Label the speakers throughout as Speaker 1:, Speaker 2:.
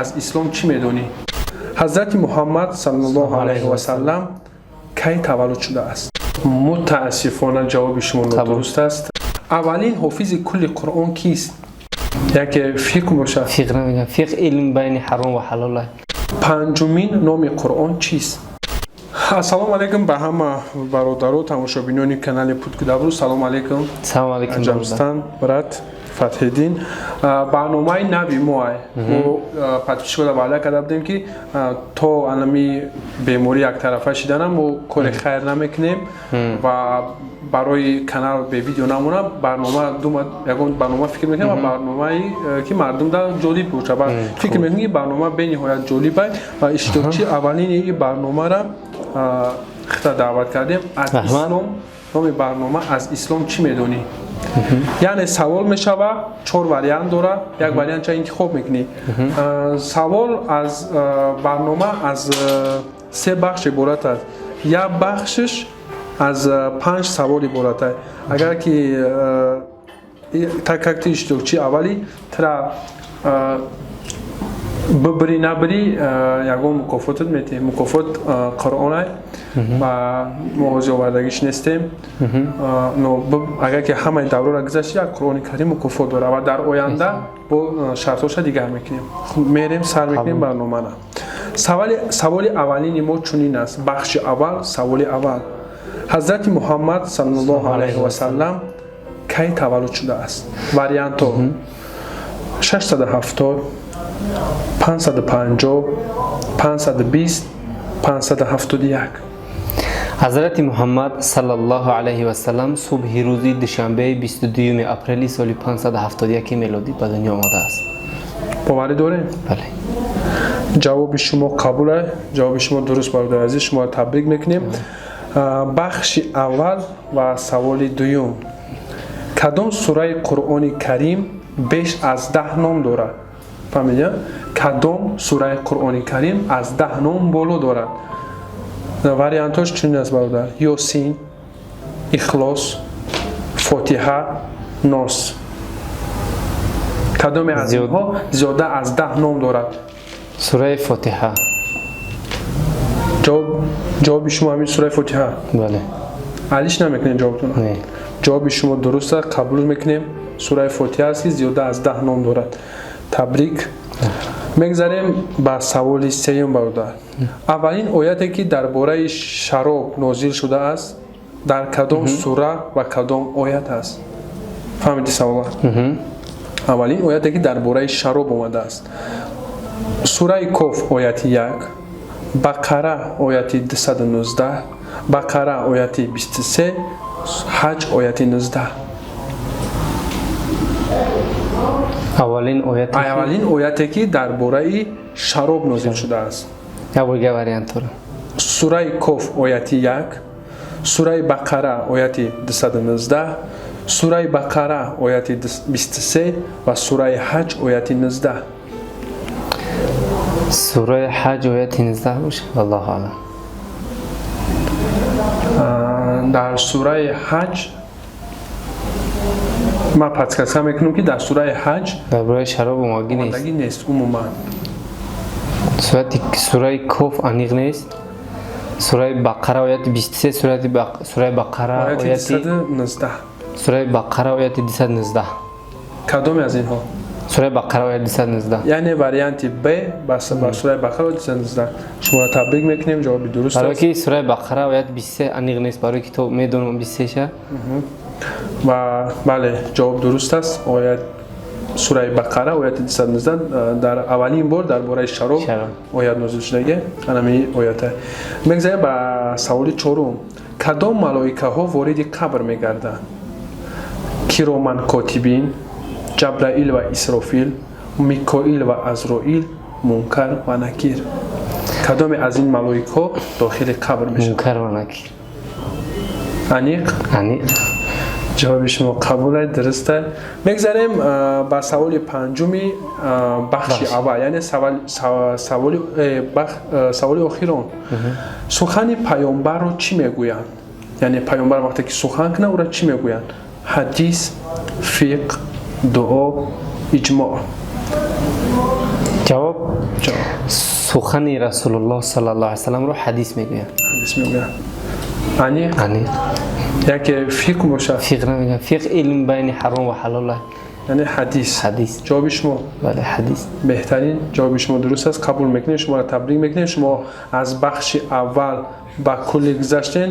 Speaker 1: Аз ислом чӣ медонӣ? Ҳазрати Муҳаммад саллаллоҳу алайҳи васаллам кай таваллуд шудааст? Мутаассифона, ҷавоби шумо нодуруст аст. Аввалин ҳофизи кулли Қуръон кист? Яке фиқҳ бошад.
Speaker 2: Фиқҳ намедонам. Фиқҳ илм байни ҳаром ва ҳалол.
Speaker 1: Панҷумин номи Қуръон чист? Ассалому алайкум ба ҳама бародару тамошобинони канали Путь к добру. Салому алайкум.
Speaker 2: Салому алайкум.
Speaker 1: Ҷамстан, брат Фатҳиддин. Барномаи нави мо, мо подписчикода ваъда карда будем, ки то анами беморӣ яктарафа шиданам мо кори хайр намекунем ва барои канал бе видео намона. Барнома, ягон барнома фикр мекунем ва барномаи, ки мардумда ҷолиб бошад, ва фикр мекунем, ки барнома бениҳоят ҷолиб ва иштирокчии аввалини ин барномара хита даъват кардем. Аз ислом, номи барнома «Аз ислом чӣ медонӣ?». Яъне савол мешава, чор вариант дора, як вариантча интихоб мекунӣ. Савол аз барнома аз се бахш иборат аст, як бахшиш аз панҷ савол иборат аст. Агар ки, так как ти иштирокчии аввалӣ, тра бибирӣ набирӣ, ягон мукофотат метиҳем. Мукофот Қуръонай ва мо ҳозир овардагиш нестем. Агар ки ҳамаи даврора гузашти, як Қуръони Карим мукофот дорад ва дар оянда бо шартҳоша дигар мекунем. Мерем, сар мекунем барномара. Саволи аввалини мо чунин аст. Бахши аввал, саволи аввал: Ҳазрати Муҳаммад саллаллоҳу алайҳи васаллам кай таваллуд шудааст? Вариантҳо: 670, 550, 520, 571.
Speaker 2: Ҳазрати Муҳаммад саллаллоҳу алайҳи васаллам субҳи рӯзи душанбеи 22 апрели соли 571 мелодӣ ба дунё омадааст.
Speaker 1: Боварӣ дорем?
Speaker 2: Бале.
Speaker 1: Ҷавоби шумо қабул аст, ҷавоби шумо дуруст. Бародари азиз, шуморо табрик мекунем. Бахши аввал ва саволи дуюм: кадом сураи Қуръони Карим беш аз 10 ном дорад? Фаҳмидя? Кадом сураи Қуръони Карим аз 10 ном боло дорад? Вариантҳош чунин аст, бародар: Ёсин, Ихлос, Фотиҳа, Нос. Кадоме аз инҳо зиёда аз 10 ном дорад?
Speaker 2: Сураи Фотиҳа.
Speaker 1: Ҷавоби шумо ҳамин сураи Фотиҳа?
Speaker 2: Бале.
Speaker 1: Алиш намекунем ҷавобтон?
Speaker 2: Не.
Speaker 1: Ҷавоби шумо дуруст аст, қабул мекунем. Сураи Фотиҳа аст, ки зиёда аз 10 ном дорад. Табрик. Мегзарем ба саволи сеюм, бародар. Аввалин ояте, ки дар бораи шароб нозил шудааст, дар кадом сура ва кадом оят аст? Фаҳмиди савола? Аввалин ояте, ки дар бораи шароб омадааст: сураи Коф ояти 1, Бақара ояти 219, Бақара ояти 23, Ҳаҷ ояти 19.
Speaker 2: Аввалин ояте?
Speaker 1: Аввалин ояте, ки дар бораи шароб нозил шудааст.
Speaker 2: Як бор вариантҳоро.
Speaker 1: Сураи Коф ояти 1, сураи Бақара ояти 219, сураи Бақара ояти 23 ва сураи Ҳаҷ ояти 19.
Speaker 2: Сураи Ҳаҷ ояти 19 боша, валлоҳу алам.
Speaker 1: Дар сураи Ҳаҷ ман подсказка мекунам, ки дар сураи Ҳаҷ
Speaker 2: дар бораи шароб омадагӣ нест.
Speaker 1: Омадагӣ нест умуман.
Speaker 2: Сураи Коф аниқ нест. Сураи Бақара ояти 23, сураи Бақара
Speaker 1: ояти
Speaker 2: ояти
Speaker 1: 219.
Speaker 2: Сураи Бақара ояти 219.
Speaker 1: Кадоме аз инҳо?
Speaker 2: Сураи Бақара ояти 219.
Speaker 1: Яъне варианти Б, ба сураи Бақара ояти 219. Шуморо табрик мекунем, ҷавоби дуруст
Speaker 2: барои
Speaker 1: аст.
Speaker 2: Ки сураи Бақара ояти 23 аниқ нест, барои ки то медонам 23-ша.
Speaker 1: Ва бале, ҷавоб дуруст аст. Оят, сураи Бақара ояти 219, дар аввалин бор дар бораи шароб
Speaker 2: Шароб.
Speaker 1: оят нозил шудагӣ анами оята. Мегзарем ба саволи чорум: кадом малоикаҳо вориди қабр мегарданд? Кироман котибин, Ҷабраил ва Исрофил, Микоил ва Азроил, Мункар ва Накир. Кадоме аз ин малоикҳо дохили қабр мешаванд?
Speaker 2: Мункар ва Накир.
Speaker 1: Аниқ?
Speaker 2: Аниқ.
Speaker 1: Ҷавоби шумо қабул аст, дуруст аст. Мегзарем ба саволи панҷуми бахши
Speaker 2: Бахш.
Speaker 1: аввал, яъне саволи охирон. Сухани паёмбарро чӣ мегӯянд? Яъне паёмбар вақте ки сухан кунад, ӯро чӣ мегӯянд? Ҳадис, фиқҳ, дуо, иҷмоъ.
Speaker 2: Ҷавоб?
Speaker 1: Ҷавоб.
Speaker 2: Сухани Расулуллоҳ саллаллоҳу алайҳи васалламро ҳадис мегӯянд.
Speaker 1: Ҳадис мегӯянд. Аниқ?
Speaker 2: Аниқ.
Speaker 1: Яке фиқҳ бошад?
Speaker 2: Фиқҳ намегӯянд. Фиқҳ илм байни ҳаром ва ҳалол аст.
Speaker 1: Яъне ҳадис.
Speaker 2: Ҳадис.
Speaker 1: Ҷавоби шумо?
Speaker 2: Бале, ҳадис.
Speaker 1: Беҳтарин, ҷавоби шумо дуруст аст, қабул мекунем, шуморо табрик мекунем. Шумо аз бахши аввал ба куллӣ гузаштем.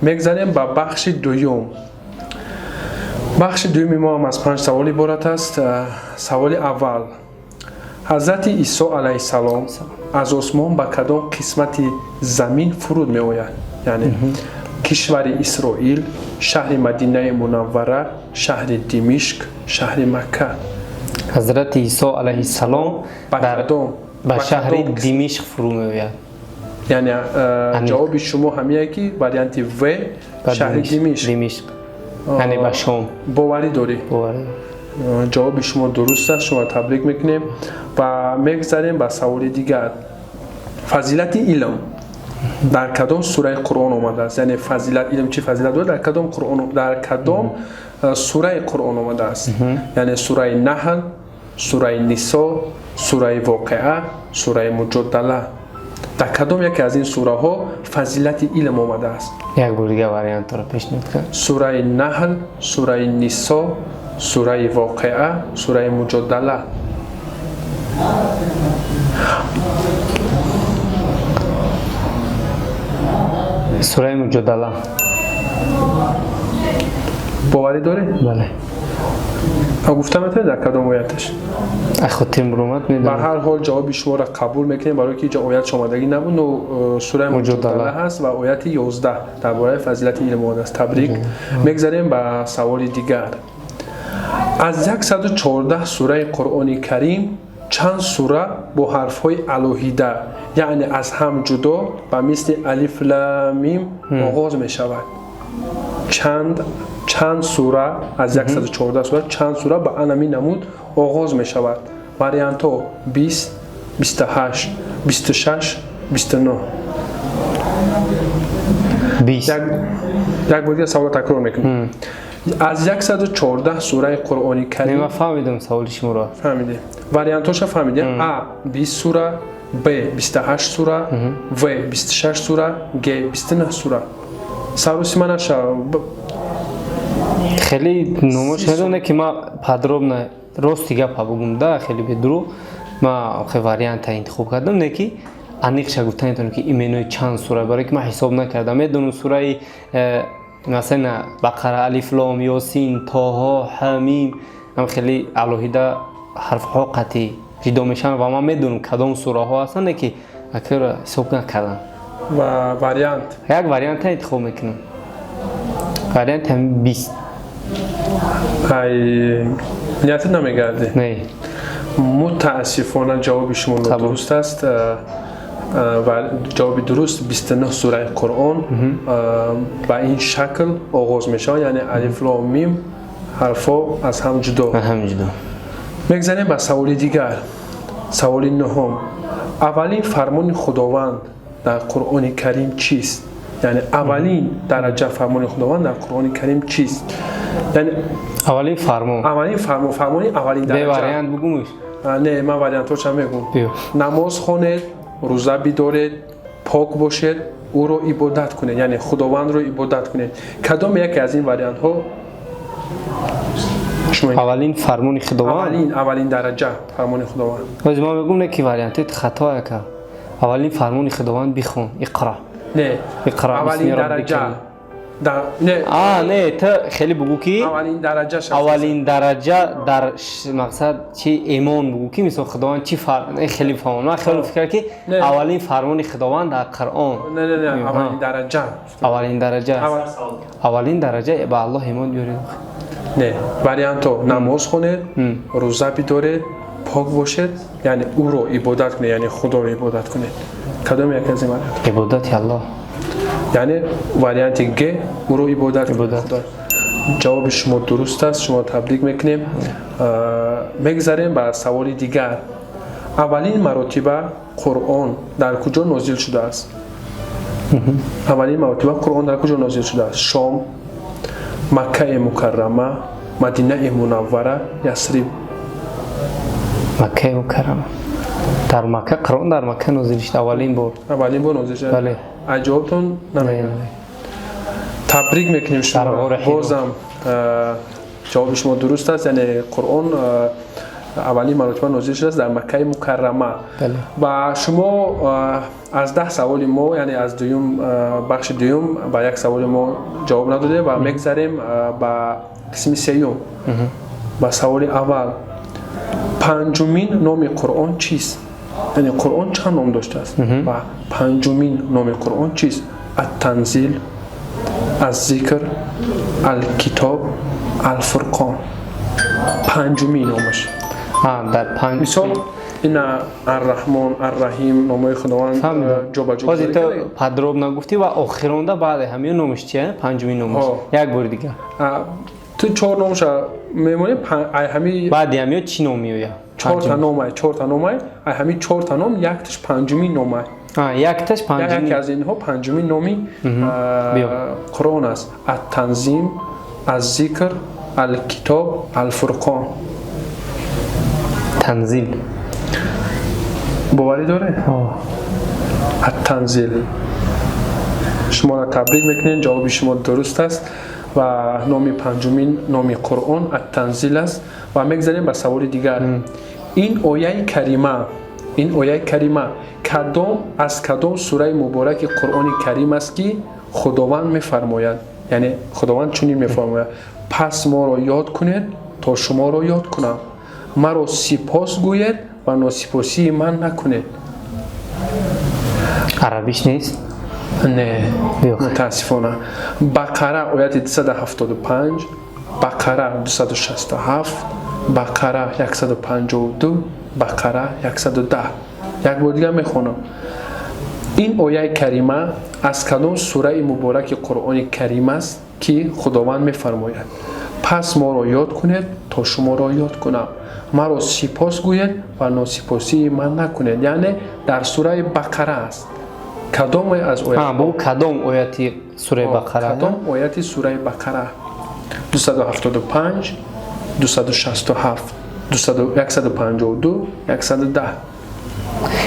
Speaker 1: Мегзарем ба бахши дуюм. Бахши дуюми мо ҳам аз 5 савол иборат аст. Саволи аввал. Ҳазрати Исо алайҳиссалом аз осмон ба кадом қисмати замин фуруд меояд? Яъне кишвари Исроил, шаҳри Мадинаи Мунаввара, шаҳри Димишк, шаҳри Макка.
Speaker 2: Ҳазрати Исо алайҳиссалом
Speaker 1: ба кадом?
Speaker 2: Ба шаҳри Димишк фуруд меояд.
Speaker 1: Яъне ҷавоби шумо ҳамие ки варианти В, шаҳри Димишк.
Speaker 2: Димишк. Яъне ба Шом.
Speaker 1: Боварӣ дорӣ?
Speaker 2: Боварӣ.
Speaker 1: Ҷавоби шумо дуруст аст, шуморо табрик мекунем ва мегзарем ба саволи дигар. Фазилати илм дар кадом сураи Қуръон омадааст? Яъне фазилат илм чӣ фазилат дорад? Дар кадом Қуръон, дар кадом сураи Қуръон омадааст? Яъне сураи Наҳл, сураи Нисо, сураи Воқеа, сураи Муҷодала. Дар кадом яке аз ин сураҳо фазилати илм омадааст?
Speaker 2: Як бор дигар вариантро пешниҳод кард.
Speaker 1: Сураи Наҳл, сураи Нисо, сураи Воқеа, сураи Муҷодала.
Speaker 2: Сураи Муҷодала.
Speaker 1: Боварӣ дорӣ?
Speaker 2: Бале.
Speaker 1: Гуфта метавонед дар кадом ояташ?
Speaker 2: Хотирам омад, медонам.
Speaker 1: Ба ҳар ҳол ҷавоби шуморо қабул мекунем, барои ки ҷо оятш омадагӣ набуд, но сураи Муҷодала ҳаст ва ояти 11 дар бораи фазилати илм омадааст. Табрик. Мегзарем ба саволи дигар. Аз 114 сураи Қуръони Карим чанд сура бо ҳарфҳои алоҳида, яъне аз ҳам ҷудо ба мисли алиф, лам, мим оғоз мешавад? Чанд сура аз 114 сура чанд сура ба анами намуд оғоз мешавад? Вариантҳо 20, 28, 26, 29.
Speaker 2: 20.
Speaker 1: Як бор дигар саволро такрор мекунем. Аз 114 сураи Қуръони Карим.
Speaker 2: Не, ман фаҳмидам саволи шуморо.
Speaker 1: Фаҳмидем. Вариантҳоша фаҳмидем. А 20 сура, Б 28 сура, В 26 сура, Г 29 сура. Саросима наша.
Speaker 2: Хеле номош медонам ки ман подробно рости гапа бугум да, хеле бедурӯғ ман охе варианта интихоб кардам, не ки аниқша гуфта наметавонам ки именои чанд сура, барое ки ман ҳисоб накардам. Медонам сураи масалан Бақара, Алиф, Лом, Ёсин, Тоҳо, Ҳамим ҳам хеле алоҳида ҳарфҳо қатъӣ ҷудо мешаванд ва ман медонам кадом сураҳо ҳастанд, не ки акро ҳисоб накардам.
Speaker 1: Ва вариант?
Speaker 2: Як варианта интихоб мекунам. Вариант ҳам 20.
Speaker 1: Ай, ниятат намегардӣ?
Speaker 2: Не.
Speaker 1: Мутаассифона ҷавоби шумо нодуруст аст. Ва ҷавоби дуруст 29 сураи Қуръон ба ин шакл оғоз мешавад, яъне алиф, лом, мим ҳарфҳо аз ҳам ҷудо.
Speaker 2: Аз ҳам ҷудо.
Speaker 1: Мегзарем ба саволи дигар. Саволи нуҳум. Аввалин фармони Худованд дар Қуръони Карим чист? Яъне аввалин дараҷа фармони Худованд дар Қуръони Карим чист? Яъне
Speaker 2: аввалин фармон.
Speaker 1: Аввалин фармон, фармони аввалин дараҷа.
Speaker 2: Бе вариант бугумш?
Speaker 1: Не, ман вариантҳоша мегӯм. Намоз хонед, рӯза бидоред, пок бошед, ӯро ибодат кунед, яъне Худовандро ибодат кунед. Кадом яке аз ин вариантҳо
Speaker 2: аввалин фармони Худованд?
Speaker 1: Аввалин дараҷа фармони Худованд.
Speaker 2: Боз ман мегӯм не ки вариантҳои хато яка. Аввалин фармони Худованд бихон, иқра.
Speaker 1: Не,
Speaker 2: иқра
Speaker 1: аввалин дараҷа. Не.
Speaker 2: Не, ту хеле бугӯ ки
Speaker 1: аввалин дараҷа,
Speaker 2: аввалин дараҷа дар мақсад чи имон бугӯ ки мисол Худованд чи хеле фаҳмон. Ман хеле фикр ки аввалин фармони Худованд дар Қуръон.
Speaker 1: Не, аввалин дараҷа.
Speaker 2: Аввалин дараҷа. Аввалин дараҷа ба Аллоҳ имон биёред.
Speaker 1: Не, вариантҳо намоз хонед, рӯза бидоред, пок бошед, яъне ӯро ибодат кунед, яъне Худоро ибодат кунед. Кадом яке аз ин вариантҳо?
Speaker 2: Ибодати Аллоҳ.
Speaker 1: Яъне варианти Г, ӯро ибодат кунед. Ҷавоби шумо дуруст аст, шумо табрик мекунем. Мегзарем ба саволи дигар. Аввалин маротиба Қуръон дар куҷо нозил шудааст? Аввалин маротиба Қуръон дар куҷо нозил шудааст? Шом, Маккаи Мукаррама, Мадинаи Мунаввара, Ясриб.
Speaker 2: Маккаи Мукаррама. Дар Макка, Қуръон дар Макка нозил шуд аввалин бор.
Speaker 1: Аввалин бор нозил шуд.
Speaker 2: Бале.
Speaker 1: Аз ҷавобтон намегӯям. Табрик мекунем шумо. Бозам ҷавоби шумо дуруст аст, яъне Қуръон аввалин маротиба нозил шудааст дар Маккаи Мукаррама. Ва шумо аз 10 саволи мо, яъне аз дуюм, бахши дуюм ба як саволи мо ҷавоб надодем ва мегзарем ба қисми сеюм, ба саволи аввал. Панҷумин номи Қуръон чист? Яъне Қуръон чанд ном доштааст ва панҷумин номи Қуръон чист? Аттанзил, Аззикр, Алкитоб, Алфурқон. Панҷумин номаш. Мисол, ина Арраҳмон, Арраҳим, номҳои Худованд ҷобаҷо.
Speaker 2: Ҳозир ту подробно гуфтӣ ва охиронда баъде ҳамин номаш чия? Панҷумин номаш. Як бори дигар.
Speaker 1: Ту чор номша мемонӣ, ай ҳами
Speaker 2: баъди ҳамиё чӣ ном меояд?
Speaker 1: Чорта номай, чорта номай, ай ҳами чорта ном якташ панҷумин номай.
Speaker 2: Якташ панҷумин.
Speaker 1: Яке аз инҳо панҷумин номи Қуръон аст. Ат-Танзим, Аз-Зикр, Ал-Китоб, Ал-Фурқон.
Speaker 2: Танзил.
Speaker 1: Боварӣ доред? Ат-Танзил. Шуморо табрик мекунем, ҷавоби шумо дуруст аст ва номи панҷумин номи Қуръон Ат-Танзил аст ва мегзарем ба саволи дигар. Ин ояи карима, ин ояи карима кадом аз кадом сураи мубораки Қуръони Карим аст, ки Худованд мефармояд, яъне Худованд чунин мефармояд: пас моро ёд кунед, то шуморо ёд кунам, маро сипос гӯед ва носипосии ман накунед.
Speaker 2: Арабиш нест?
Speaker 1: Не, мутаассифона. Бақара, ояти 275, Бақара, 267, Бақара, 152, Бақара, 110. Як бор дигар мехонам. Ин ояи карима аз кадом сураи мубораки Қуръони Карим аст, ки Худованд мефармояд: пас моро ёд кунед, то шуморо ёд кунам, маро сипос гӯед ва носипосии ман накунед? Яъне дар сураи Бақара аст. Кадоме аз
Speaker 2: оят? Бу кадом ояти сураи Бақара?
Speaker 1: Кадом ояти сураи Бақара? 275, 267, 152, 110.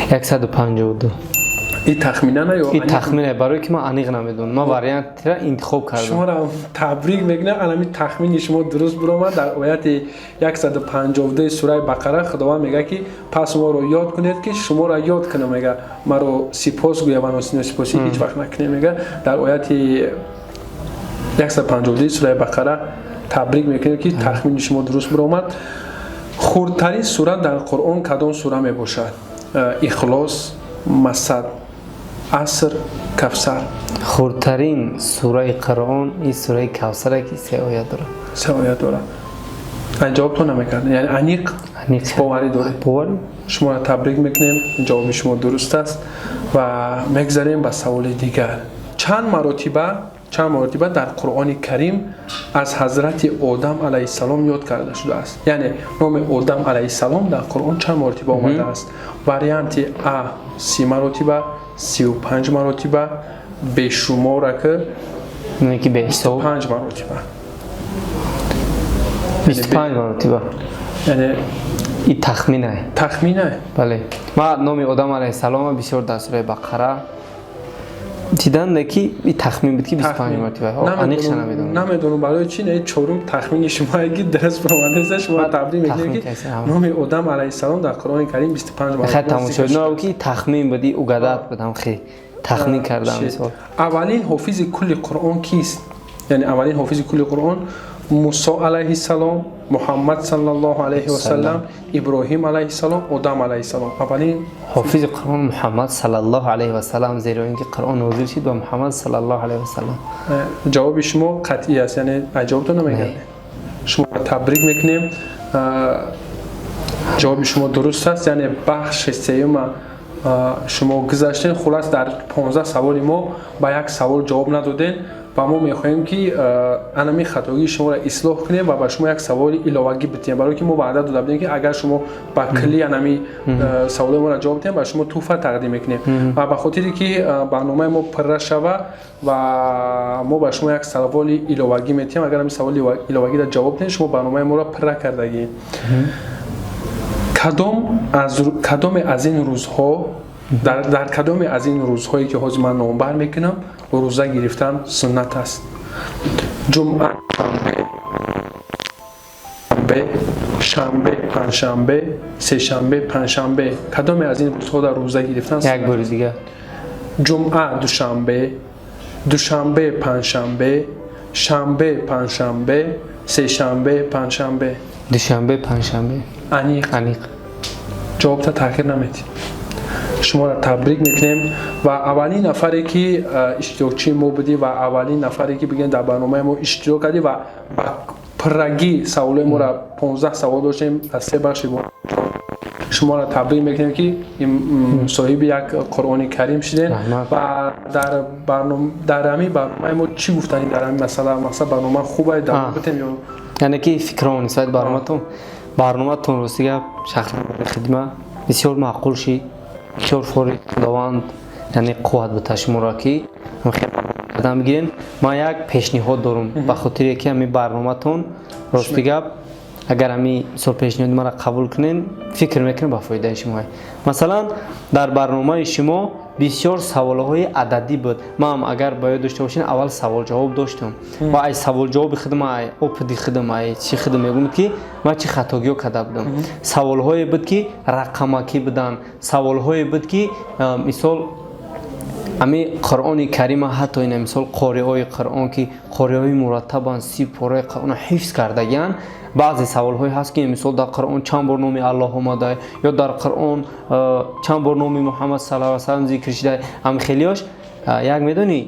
Speaker 2: 152.
Speaker 1: И тахминана ё?
Speaker 2: И тахмина, барои ки ман аниқ намедонам. Ман вариантра интихоб кардам.
Speaker 1: Шуморо табрик мекунам, анами тахмини шумо дуруст буромад. Дар ояти 152 сураи Бақара Худованд мегӯяд, ки пас моро ёд кунед, ки шуморо ёд кунам, мега, маро сипос гӯя ва носипосӣ ҳеҷ вақт накунед, мега дар ояти 152 сураи Бақара. Табрик мекунем, ки тахмини шумо дуруст буромад. Хурдтарин сура дар Қуръон кадом сура мебошад? Ихлос, Масад, Аср, Кавсар.
Speaker 2: Хурдтарин сураи Қуръон ин сураи Кавсаре, ки се оят дорад.
Speaker 1: Се оят дорад. Ҷавобтон намекард, яъне аниқ боварӣ доред?
Speaker 2: Боварӣ.
Speaker 1: Шуморо табрик мекунем, ҷавоби шумо дуруст аст ва мегзарем ба саволи дигар. Чанд маротиба дар Қуръони Карим аз ҳазрати Одам алайҳиссалом ёд карда шудааст? Яъне номи Одам алайҳиссалом дар Қуръон чанд маротиба омадааст? Варианти а: 30 маротиба, 35 маротиба, бешуморака.
Speaker 2: Ки беҳисоб.
Speaker 1: 5 маротиба.
Speaker 2: 25 маротиба.
Speaker 1: Яъне
Speaker 2: и тахминай.
Speaker 1: Тахминай.
Speaker 2: Бале, ма номи Одам алайҳиссалома бисёр дар сураи Бақара дидан, ки и тахмин буд, ки 25 маротиба. Аниқша намедонам.
Speaker 1: Намедонам барои чи не чорум тахмини шумо ки дуруст баромадааст. Шумо табрик мекунем, ки номи Одам алайҳиссалом дар Қуръони Карим 25
Speaker 2: маротиба. Хай, тамошобиноро ки тахмин буд, угадать будам, хе тахмин кардам мисол.
Speaker 1: Аввалин ҳофизи кулли Қуръон кист? Яъне аввалин ҳофизи кулли Қуръон: Мусо алайҳиссалом, Муҳаммад саллаллоҳу алайҳи васалам, Иброҳим алайҳиссалом, Одам алайҳиссалом. Аввалин
Speaker 2: ҳофизи Қуръон Муҳаммад саллаллоҳу алайҳи васалам, зеро ин ки Қуръон нозил шид ба Муҳаммад саллаллоҳу алайҳи васалам.
Speaker 1: Ҷавоби шумо қатъӣ аст, яъне ҷавобтон намегардед? Шумо табрик мекунем, ҷавоби шумо дуруст аст, яъне бахши сеюма шумо гузаштен. Хулас, дар 15 саволи мо ба як савол ҷавоб надодем ва мо мехоҳем, ки анами хатогии шуморо ислоҳ кунем ва ба шумо як саволи иловагӣ бидиҳем, барое ки мо ваъда дода будем, ки агар шумо ба кулли анами саволои моро ҷавоб диҳем, ба шумо тӯҳфа тақдим мекунем. Ва ба хотире ки барномаи мо пурра шава ва мо ба шумо як саволи иловагӣ метиҳем, агар ҳамин саволи иловагиро ҷавоб диҳем, шумо барномаи моро пурра кардагӣ. Кадоме аз ин рӯзҳо, дар кадоме аз ин рӯзҳое, ки ҳозир ман номбар мекунам, рӯза гирифтан суннат аст? Ҷумъа, шанбе, панҷшанбе, сешанбе, панҷшанбе. Кадоме аз ин рӯзҳо дар рӯза гирифтан?
Speaker 2: Як бори дигар.
Speaker 1: Ҷумъа, душанбе, душанбе, панҷшанбе, шанбе, панҷшанбе, сешанбе, панҷшанбе.
Speaker 2: Душанбе, панҷшанбе.
Speaker 1: Аниқ?
Speaker 2: Аниқ.
Speaker 1: Ҷавобта таъхир наметӣ. Шуморо табрик мекунем ва аввалин нафаре, ки иштирокчии мо будӣ, ва аввалин нафаре, ки бигӯем, дар барномаи мо иштирок кардӣ ва ба пуррагӣ саволои моро, 15 савол доштем аз се бахши, шуморо табрик мекунем, ки соҳиби як Қуръони Карим шудем. Ва дар ҳамин барномаи мо чӣ гуфтанӣ дар ҳамин масъала? Мақсад, барнома хуб бутем ё?
Speaker 2: Яъне ки фикрам нисбати барноматон, барноматон, рости гап, шахсан хидма бисёр маъқул шид, бисёр фори. Худованд, яъне, қувват бита шуморо, ки кардан бигирем. Ман як пешниҳод дорам, ба хотире ки ҳамин барноматон, рости гап, агар ҳамин мисол пешниҳоди маро қабул кунен, фикр мекунам, ба фоидаи шумо. Масалан, дар барномаи шумо бисёр саволҳои ададӣ буд. Ман агар ба ёд дошта бошед, аввал саволҷавоб доштам ва ай саволҷавоби худам, ай опыт и худам, ай чӣ худам мегӯям, ки ман чӣ хатогиҳо карда будам. Саволҳое буд, ки рақамакӣ буданд, саволҳое буд, ки мисол, ами Қуръони Карима, ҳатто ина мисол, қориҳои Қуръон, ки қориҳои мураттабанд, 30 пораи Қуръонро ҳифз кардагианд, баъзе саволҳое ҳаст, ки мисол, дар Қуръон чанд бор номи Аллоҳ омада ё дар Қуръон чанд бор номи Муҳаммад саллаллоҳу алайҳи васаллам зикр шуда. Ҳам хелиёш як, медонӣ,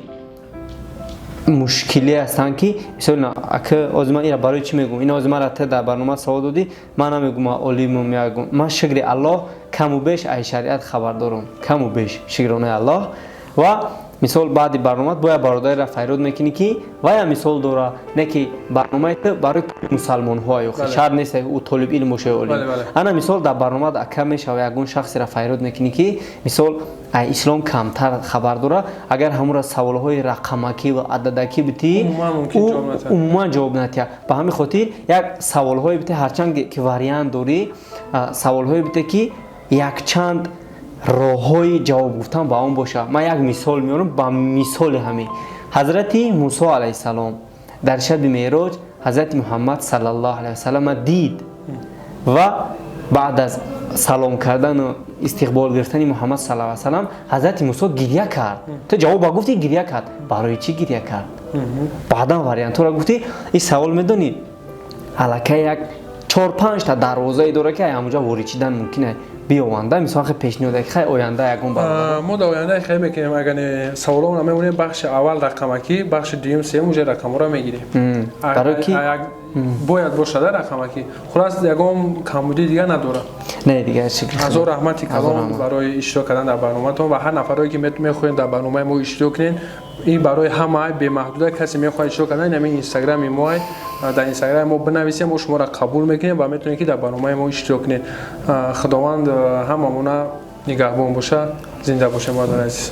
Speaker 2: мушкиле ҳастанд, ки мисол, ака, ҳозир ман ира барои чӣ мегӯм? Ина ҳозир мара дар барнома савол додӣ, ман намегӯм ман олимум, ягум. Ман, шукри Аллоҳ, каму беш ай шариат хабар дорам, каму беш, шукронаи Аллоҳ. Ва мисол, баъди барнома бояд бародареро файрод мекунӣ, ки вая мисол дора, не ки барномаи ту барои мусалмонҳо, ё шарт нест ӯ толиби илм боша, олим. Ана мисол, дар барнома ака мешава, ягон шахсеро файрод мекунӣ, ки мисол, ислом камтар хабар дора. Агар ҳамура саволҳои рақамакӣ ва ададакӣ битӣ, ӯ умуман ҷавоб натиҳад. Ба ҳамин хотир як саволҳое бите, ҳарчанд ки вариант дорӣ, саволҳое бите, ки якчанд роҳҳои ҷавоб гуфтан ба он бошад. Ман як мисол меорам. Ба мисоли ҳамин, ҳазрати Мусо алайҳиссалом дар шаби Меъроҷ ҳазрати Муҳаммад саллаллоҳу алайҳи васаллама дид ва баъд аз салом кардану истиқбол гирифтани Муҳаммад саллаллоҳу алайҳи васаллам ҳазрати Мусо гирья кард. Ту ҷавоба гуфтӣ, гирья кард. Барои чӣ гирья кард? Баъдан вариантҳоро гуфтӣ. Ин савол, медонӣ, аллакай як чор панҷта дарвозае дора, ки ҳамонҷа ворид шидан мумкин аст. Биёванда, мисол, хе пешниҳод, хай, оянда ягон
Speaker 1: бародар. Мо дар оянда хай мекунем. Агар саволоро мемонем, бахши аввал рақамакӣ, бахши дуюм, сеюм уже рақамҳоро мегирем.
Speaker 2: Барои ки
Speaker 1: бояд бошада рақамакӣ. Хулас, ягон камбудии дигар надорад.
Speaker 2: Не, дигар шукр.
Speaker 1: Ҳазор раҳмати калом барои иштирок кардан дар барноматон ва ҳар нафарое, ки мехоҳед дар барномаи мо иштирок кунед, ин барои ҳама бемаҳдуда. Касе мехоҳад иштирок кардан, ҳамин Инстаграми мо, дар Инстаграми мо бинависем, мо шуморо қабул мекунем ва метавонед, ки дар барномаи мо иштирок кунед. Худованд ҳамамона нигаҳбон боша. Зинда бошем, бародари азиз.